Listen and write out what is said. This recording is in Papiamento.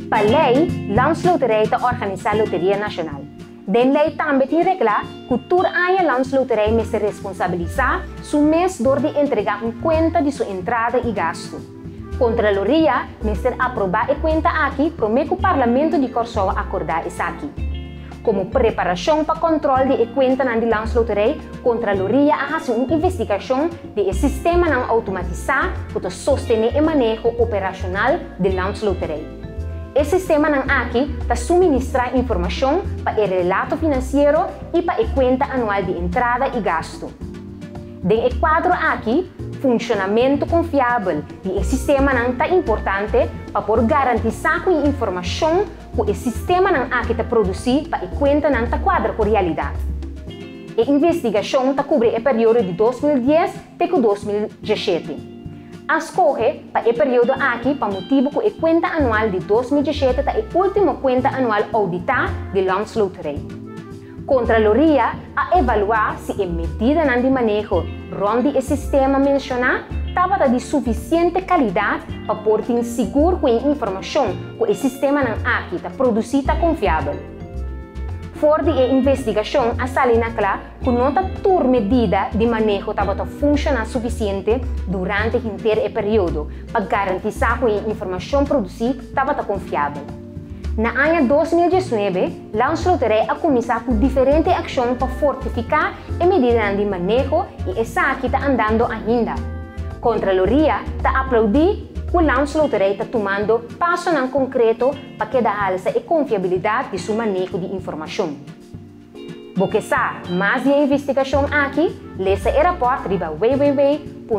Pa lei, Landsloterij ta organisá Loteria Nashonal. Den lei tambe tin reglá ku tur aña Landsloterij mester responsabilisá su mes dor di entregá un kuenta di su entrada i gastu. Kontraloria mester aprobá e kuenta aki promé ku Parlamento di Kòrsou akordá esaki. Komo preparashon pa kòntròl di e kuentanan di Landsloterij, Kontraloria a hasi un investigashon di e sistemanan outomatisá ku ta sostené e maneho operashonal di Landsloterij. E sistemanan aki ta suministrá informashon pa e relato finansiero i pa e kuenta anual di entrada i gastu. Den e kuadro aki, funshonamentu konfiabel di e sistemanan ta importante pa por garantisá ku e informashon ku e sistemanan aki ta produsí pa e kuentanan ta kuadra ku realidat. E investigashon ta kubri e periodo di 2010 te ku 2017. A skohe pa e periodo aki pa motibu ku e kuenta anual di 2017 ta e último kuenta anual ouditá di Landsloterij. Kontraloria a evaluá si e medidanan di maneho rònt di e sistema menshoná tabata di sufisiente kalidat pa por tin sigur ku e informashon ku e sistemanan aki ta produsí ta konfiabel. For di e investigashon a sali na kla ku no ta tur medida di maneho tabata funshoná sufisiente durante henter e periodo pa garantisá ku e informashon produsí tabata konfiabel. Na aña 2019, Landsloterij a kuminsá ku diferente akshon pa fortifiká e medidanan di maneho i esaki ta andando ainda. Kontraloria ta aplaudí ku Landsloterij ta tumando pasonan konkreto pa keda alsa e konfiabilidat di su maneho di informashon. Bo ke sa mas di e investigashon aki? Lesa e rapòrt riba www.arc.cw.